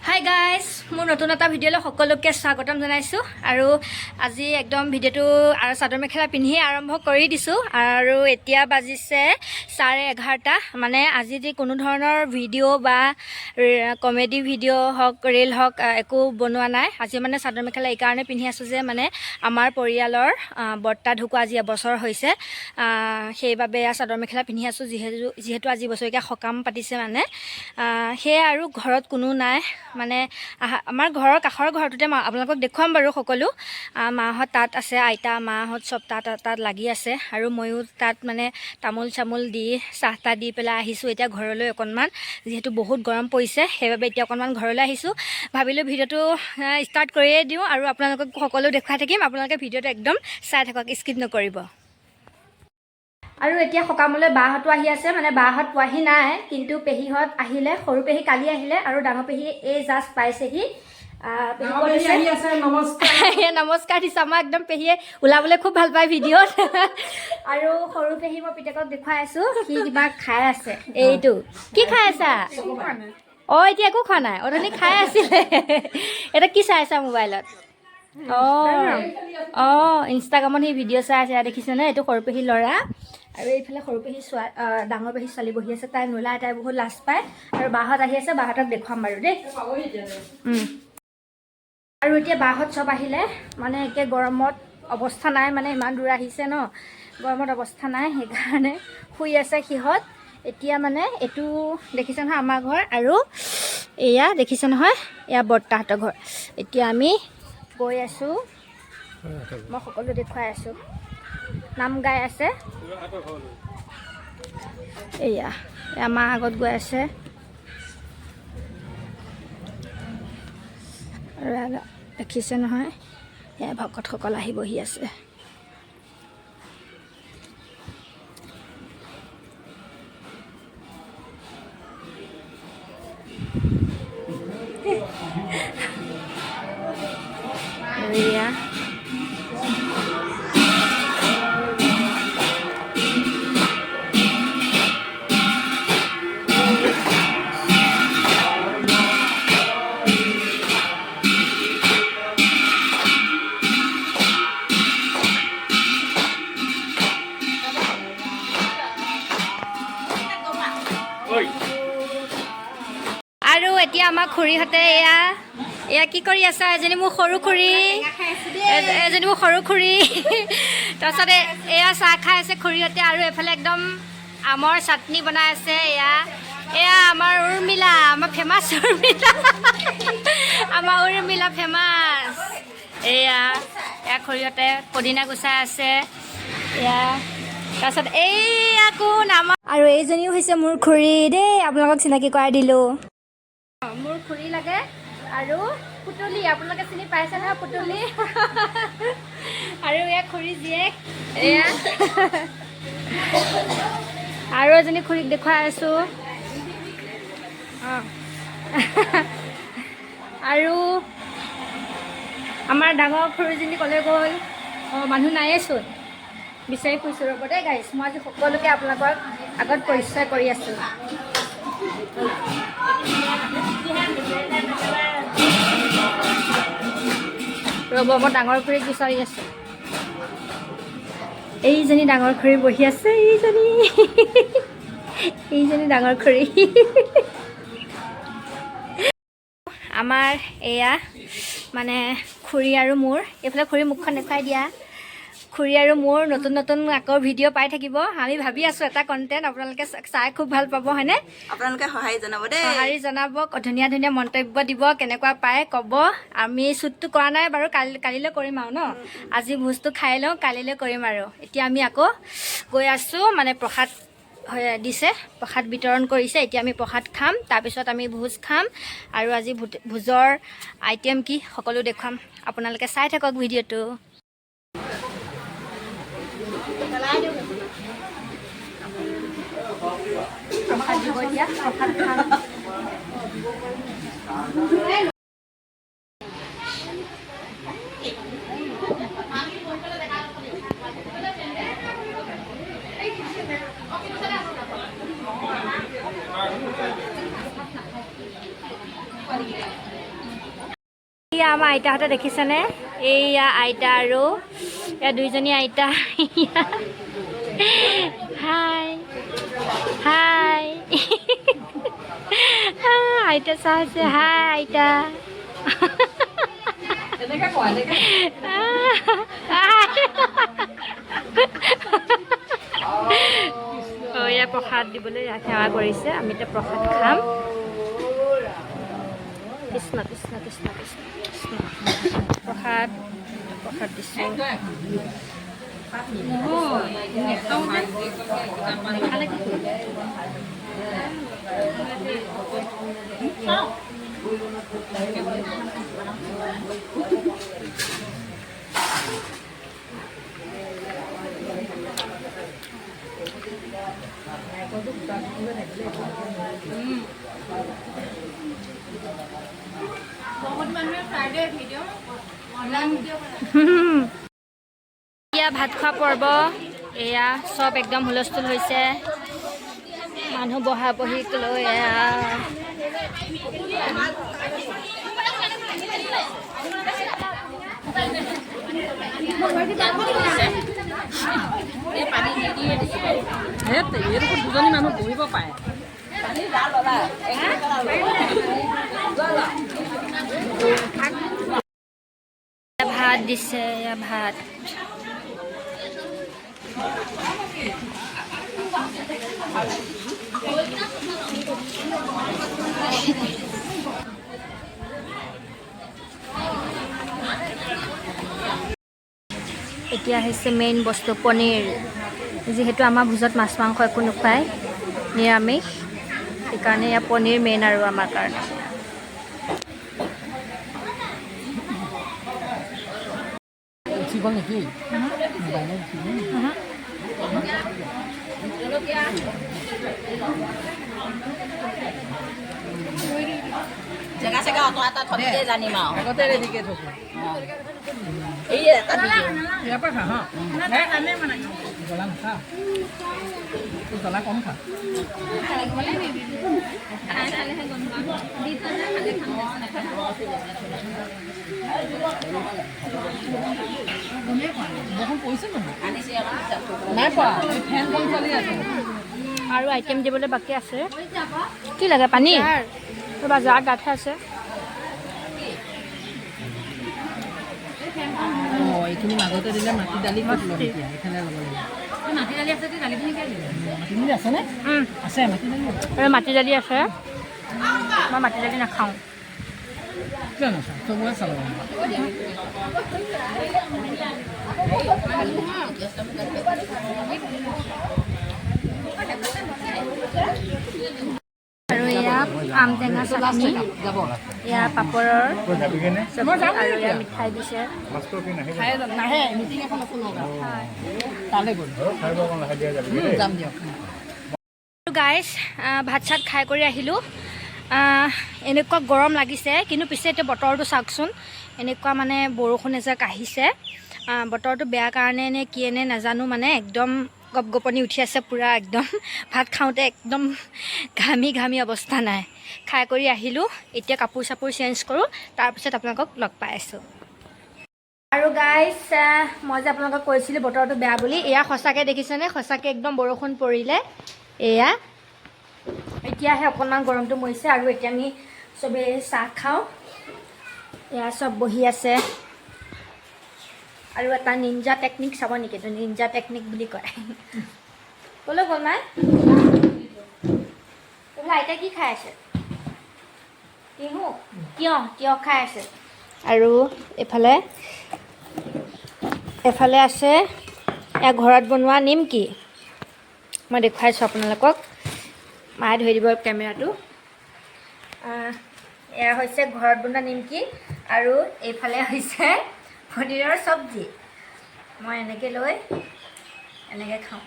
Hi guys, মোৰ নতুন এটা ভিডিঅ'লৈ সকলোকে স্বাগতম জনাইছোঁ। আৰু আজি একদম ভিডিঅ'টো আৰু চাদৰ মেখেলা পিন্ধিয়ে আৰম্ভ কৰি দিছোঁ। আৰু এতিয়া বাজিছে 11:30। মানে আজি যি কোনো ধৰণৰ ভিডিঅ' বা কমেডি ভিডিঅ' হওক, ৰিল হওক, একো বনোৱা নাই। আজি মানে চাদৰ মেখেলা এইকাৰণে পিন্ধি আছোঁ যে মানে আমাৰ পৰিয়ালৰ বৰ্তা ঢুকোৱা আজি এবছৰ হৈছে। সেইবাবে এয়া চাদৰ মেখেলা পিন্ধি আছোঁ, যিহেতু যিহেতু আজি বছৰেকীয়া সকাম পাতিছে। মানে সেয়াই আৰু ঘৰত কোনো নাই। মানে আমাৰ ঘৰৰ কাষৰ ঘৰটোতে আপোনালোকক দেখুৱাম বাৰু সকলো। মাহঁত তাত আছে, আইতা মাহঁত চব তাত তাত লাগি আছে। আৰু ময়ো তাত মানে তামোল চামোল দি, চাহ তাহ দি পেলাই আহিছোঁ এতিয়া ঘৰলৈ অকণমান। যিহেতু বহুত গৰম পৰিছে, সেইবাবে এতিয়া অকণমান ঘৰলৈ আহিছোঁ। ভাবিলোঁ ভিডিঅ'টো ষ্টাৰ্ট কৰিয়ে দিওঁ আৰু আপোনালোকক সকলো দেখুৱাই থাকিম। আপোনালোকে ভিডিঅ'টো একদম চাই থাকক, স্কিপ নকৰিব। আৰু এতিয়া সকামলৈ বাহঁতো আহি আছে। মানে বাহঁত পোৱাহি নাই, কিন্তু পেহীহঁত আহিলে। সৰু পেহী কালি আহিলে আৰু ডাঙৰ পেহী এই জাষ্ট পাইছেহি। পেহী ক'ত আছে? আহি আছে, নমস্কাৰ। নমস্কাৰ দিছোঁ। আমাৰ একদম পেহীয়ে ওলাবলৈ খুব ভাল পায় ভিডিঅ'ত। আৰু সৰু পেহী, মই পিতেকক দেখুৱাই আছোঁ, সি কিবা খাই আছে। এইটো কি খাই আছা? অঁ, এতিয়া একো খোৱা নাই, অথনি খাই আছিলে। এতিয়া কি চাই আছা মোবাইলত? অঁ অঁ ইনষ্টাগ্ৰামত সি ভিডিঅ' চাই আছে। দেখিছেনে, এইটো সৰু পেহীৰ ল'ৰা। আৰু এইফালে সৰু পেহী চোৱা, ডাঙৰ পেহী ছোৱালী বহি আছে। তাই নোলায়, তাই বহুত লাজ পায়। আৰু বাহঁত আহি আছে, বাহঁতক দেখুৱাম বাৰু দেই। আৰু এতিয়া বাহঁত চব আহিলে। মানে একে গৰমত অৱস্থা নাই, মানে ইমান দূৰ আহিছে ন, গৰমত অৱস্থা নাই, সেইকাৰণে শুই আছে সিহঁত এতিয়া। মানে এইটো দেখিছে নহয় আমাৰ ঘৰ, আৰু এয়া দেখিছে নহয় এয়া বৰ্তাহঁতৰ ঘৰ। এতিয়া আমি গৈ আছোঁ, মই সকলো দেখুৱাই আছোঁ। নাম গাই আছে। এয়া এয়া মা আগত গৈ আছে। আৰু এয়া দেখিছে নহয়, এয়া ভকতসকল আহি বহি আছে। আৰু এয়া আৰু এতিয়া আমাৰ খুৰীহঁতে এয়া এয়া কি কৰি আছা? এজনী মোৰ সৰু খুৰী, এজনী মোৰ সৰু খুৰী। তাৰপিছতে এয়া চাহ খাই আছে খুৰীহঁতে। আৰু এইফালে একদম আমৰ চাটনি বনাই আছে। এয়া এয়া আমাৰ উৰ্মিলা, আমাৰ ফেমাছ উৰ্মিলা, আমাৰ উৰ্মিলা ফেমাছ। এয়া এয়া খুৰীহঁতে পদিনা গুচাই আছে। এয়া তাৰপিছত এইয়া কোন আমাৰ? আৰু এইজনীও হৈছে মোৰ খুৰী দেই, আপোনালোকক চিনাকি কৰাই দিলোঁ। মোৰ খুৰী লাগে। আৰু পুতলি, আপোনালোকে চিনি পাইছে নহয় পুতলি। আৰু এয়া খুৰী জীয়েক এয়া। আৰু এজনী খুৰীক দেখুৱাই আছোঁ। অঁ, আৰু আমাৰ ডাঙৰ খুৰীজনী ক'লৈ গ'ল? অঁ, মানুহ নায়েচোন, বিচাৰি ফুৰিছোঁ। ৰ'ব দেই গাইছ, মই আজি সকলোকে আপোনালোকক আগত পৰিচয় কৰি আছোঁ। ৰ'ব, মই ডাঙৰ খুৰীক বিচাৰি আছোঁ। এইজনী ডাঙৰ খুৰী বহি আছে, এইজনী এইজনী ডাঙৰ খুৰী আমাৰ। এয়া মানে খুৰী আৰু মোৰ, এইফালে খুৰী মুখখন দেখুৱাই দিয়া। খুৰী আৰু মোৰ নতুন নতুন আকৌ ভিডিঅ' পাই থাকিব। আমি ভাবি আছোঁ এটা কণ্টেণ্ট, আপোনালোকে চাই খুব ভাল পাব, হয়নে? আপোনালোকে সঁহাৰি জনাব দেই। সঁহাৰি জনাব, ধুনীয়া ধুনীয়া মন্তব্য দিব, কেনেকুৱা পায় ক'ব। আমি শ্বুটটো কৰা নাই বাৰু, কালিলৈ কৰিম আৰু ন। আজি ভোজটো খাই লওঁ, কালিলৈ কৰিম। আৰু এতিয়া আমি আকৌ গৈ আছোঁ। মানে প্ৰসাদ দিছে, প্ৰসাদ বিতৰণ কৰিছে। এতিয়া আমি প্ৰসাদ খাম, তাৰপিছত আমি ভোজ খাম। আৰু আজি ভোজৰ আইটেম কি সকলো দেখুৱাম, আপোনালোকে চাই থাকক ভিডিঅ'টো। প্ৰসাদ দিব এতিয়া, প্ৰসাদ খাম। এইয়া আমাৰ আইতাহঁতে দেখিছেনে? এইয়া আইতা আৰু এয়া দুইজনী আইতা। হাই হাই, আইতা চাই আছে। হাই আইতা। এনেকে কোৱা, এনেকে। অঁ, এয়া প্ৰসাদ দিবলৈ সেৱা কৰিছে। আমি এতিয়া প্ৰসাদ খাম। কৃষ্ণ কৃষ্ণ কৃষ্ণ কৃষ্ণ কৃষ্ণ। প্ৰসাদ প্ৰসাদ দিছোঁ। বহুত মানুহে ফ্ৰাইডে ভিডিঅ' অনলাইন ভিডিঅ' বনায়। এতিয়া ভাত খোৱা পৰ্ব। এয়া চব একদম হুলস্থুল হৈছে, মানুহ বহা বহিক লৈ এয়া। এইডোখৰ দুজনী মানুহ বহিব পাৰে। ভাত দিছে, এয়া ভাত। এতিয়া হৈছে মেইন বস্তু পনীৰ। যিহেতু আমাৰ ভোজত মাছ মাংস একো নোখোৱায়, নিৰামিষ, সেইকাৰণে ইয়াৰ পনীৰ মেইন আৰু আমাৰ কাৰণে। উঠি গ'ল নেকি মোবাইলত? উঠি গ'ল। জেগা চেগা অঁতৰাই এটা থৈ দিলে জানিম আৰু। আগতে ৰেডিকে থৈছোঁ। এই এটা দি দিওঁ। ইয়াৰ পৰা খা। হা, জ্বলা নাখা? তোৰ জ্বলা কম খা। বৰষুণ পৰিছে নহয়? নাই পোৱা। এই ফেনখন চলি আছে। আৰু আইটেম দিবলৈ বাকী আছে। কি লাগে? পানী ৰ'বা, জাৰ গাতহে আছে। অঁ, এইখিনি মাজতে দিলে মাটি দালি ক'ত ল'ম এতিয়া? এইফালে ল'ব লাগিব। মাটি দালি আছেনে? আছে মাটি দালি। আৰু মাটি দালি আছে। মই মাটি দালি নাখাওঁ। কিয় নাখাওঁ? চবৰে চাব লাগিব। আৰু এয়া আম টেঙা চাটনি। যাব। এয়া পাপৰৰ চব্জি আৰু এয়া মিঠাই দিছে। খাই যাম। নাহে, মিটিং এখন আছে নগাঁৱত, তালৈ গ'ল। যাম দিয়ক। গাইজ, ভাত চাত খাই কৰি আহিলোঁ। এনেকুৱা গৰম লাগিছে, কিন্তু পিছে এতিয়া বতৰটো চাওকচোন, এনেকুৱা মানে বৰষুণ এজাক আহিছে। বতৰটো বেয়া কাৰণে নে কি নে নাজানো, মানে একদম গপগপনি উঠি আছে পূৰা একদম। ভাত খাওঁতে একদম ঘামি ঘামি অৱস্থা নাই। খাই কৰি আহিলোঁ। এতিয়া কাপোৰ চাপোৰ চেঞ্জ কৰোঁ, তাৰপিছত আপোনালোকক লগ পাই আছোঁ। আৰু গাইজ, মই যে আপোনালোকক কৈছিলোঁ বতৰটো বেয়া বুলি, এয়া সঁচাকৈ দেখিছেনে? সঁচাকৈ একদম বৰষুণ পৰিলে। এয়া এতিয়াহে অকণমান গৰমটো মৰিছে। আৰু এতিয়া আমি চবেই চাহ খাওঁ। এয়া চব বহি আছে। আৰু এটা নিঞ্জা টেকনিক চাব নেকি? এইটো নিঞ্জা টেকনিক বুলি কয়। ক'লৈ গ'ল মাই? এইফালে আইতাই কি খাই আছে? তিহু, তিয়হ, তিয়হ খাই আছে। আৰু এইফালে এফালে আছে এয়া ঘৰত বনোৱা নিমকি। মই দেখুৱাইছোঁ আপোনালোকক। মায়ে ধৰি দিব কেমেৰাটো। এয়া হৈছে ঘৰত বনোৱা নিমকি আৰু এইফালে হৈছে পনীৰৰ চব্জি। মই এনেকৈ লৈ এনেকৈ খাওঁ।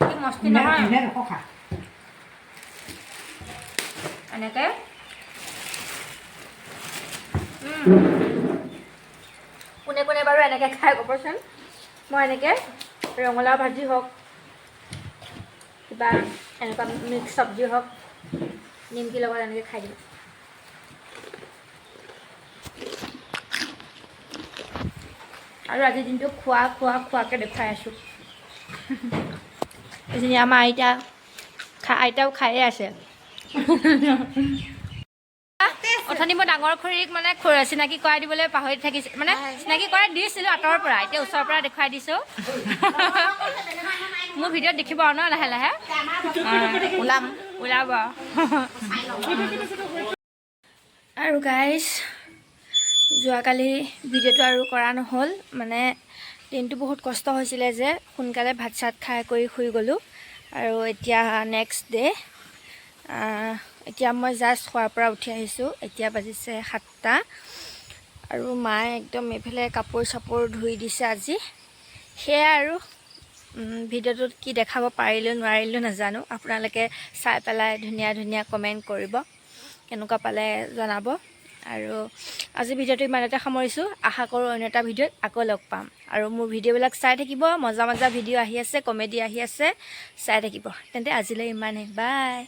কি মস্তি নহয়! এনেকৈ। কোনে কোনে বাৰু এনেকৈ খাই ক'বচোন। মই এনেকৈ ৰঙালাও ভাজি হওক, কিবা এনেকুৱা মিক্স চব্জি হওক। নিমকিৰ লগত এনেকৈ খাই দিম। আৰু আজিৰ দিনটো খোৱা খোৱা খোৱাকৈ দেখুৱাই আছোঁ। এইখিনি আমাৰ আইতা খা, আইতাও খায়ে আছে। অথনি মই ডাঙৰ খুৰীক মানে চিনাকি কৰাই দিবলৈ পাহৰি থাকিছে, মানে চিনাকি কৰাই দিছিলোঁ আঁতৰৰ পৰা, এতিয়া ওচৰৰ পৰা দেখুৱাই দিছোঁ। মোৰ ভিডিঅ'ত দেখিব আৰু ন লাহে লাহে ওলাম। ওলাব। আৰু গাইজ, যোৱাকালি ভিডিঅ'টো আৰু কৰা নহ'ল, মানে দিনটো বহুত কষ্ট হৈছিলে যে সোনকালে ভাত চাত খাই কৰি শুই গ'লোঁ। আৰু এতিয়া নেক্সট ডে, এতিয়া মই জাষ্ট শোৱাৰ পৰা উঠি আহিছোঁ। এতিয়া বাজিছে 7টা আৰু মায়ে একদম এইফালে কাপোৰ চাপোৰ ধুই দিছে আজি। সেয়াই আৰু ভিডিঅ'টোত কি দেখাব পাৰিলোঁ নোৱাৰিলোঁ নাজানো, আপোনালোকে চাই পেলাই ধুনীয়া ধুনীয়া কমেণ্ট কৰিব, কেনেকুৱা পালে জনাব। আৰু আজি ভিডিঅ'টো ইমানতে সামৰিছোঁ। আশা কৰোঁ অন্য এটা ভিডিঅ'ত আকৌ লগ পাম। আৰু মোৰ ভিডিঅ'বিলাক চাই থাকিব, মজা মজা ভিডিঅ' আহি আছে, কমেডি আহি আছে, চাই থাকিব। তেন্তে আজিলৈ ইমানেই, বাই।